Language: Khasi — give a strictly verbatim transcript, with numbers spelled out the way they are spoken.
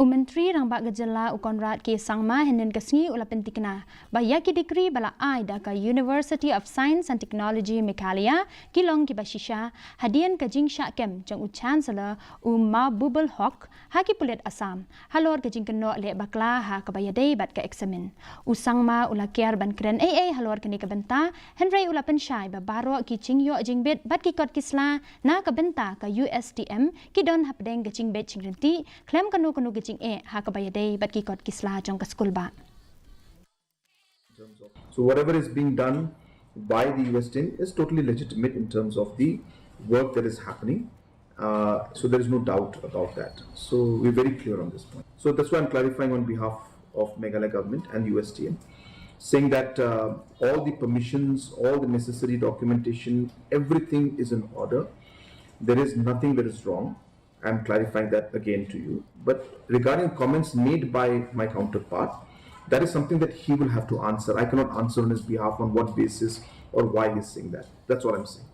U Myntri Rangbah ka Jylla u Conrad K Sangma hynnin ka sngi u la pyntikna ba ïa ki degree ba la ai da ka University of Science and Technology Meghalaya ki long kiba shisha hadien ka jingshah kem jong u Chancellor u Mahbubul Hoque ha ki pulit Assam halor ka jingkynnoh leh bakla ha kaba ïadei bad ka eksamin. U Sangma u la kiar ban kren ei ei halor kane ka bynta, hynrei u la pynshai ba baroh ki jingïoh jingbit bad ki kot ki sla na ka bynta ka U S T M ki don hapdeng ka jingbit jingryntih khlem kano kano ka jingeh ha kaba ïadei bad ki kot ki sla jong ka skulbah. So whatever is being done by the U S T M is totally legitimate in terms of the work that is happening. Uh, so there is no doubt about that. So we're very clear on this point. So that's why I'm clarifying on behalf of Meghalaya government and U S T M, saying that uh, all the permissions, all the necessary documentation, everything is in order. There is nothing that is wrong. I'm clarifying that again to you. But regarding comments made by my counterpart, that is something that he will have to answer. I cannot answer on his behalf on what basis or why he's saying that. That's all I'm saying.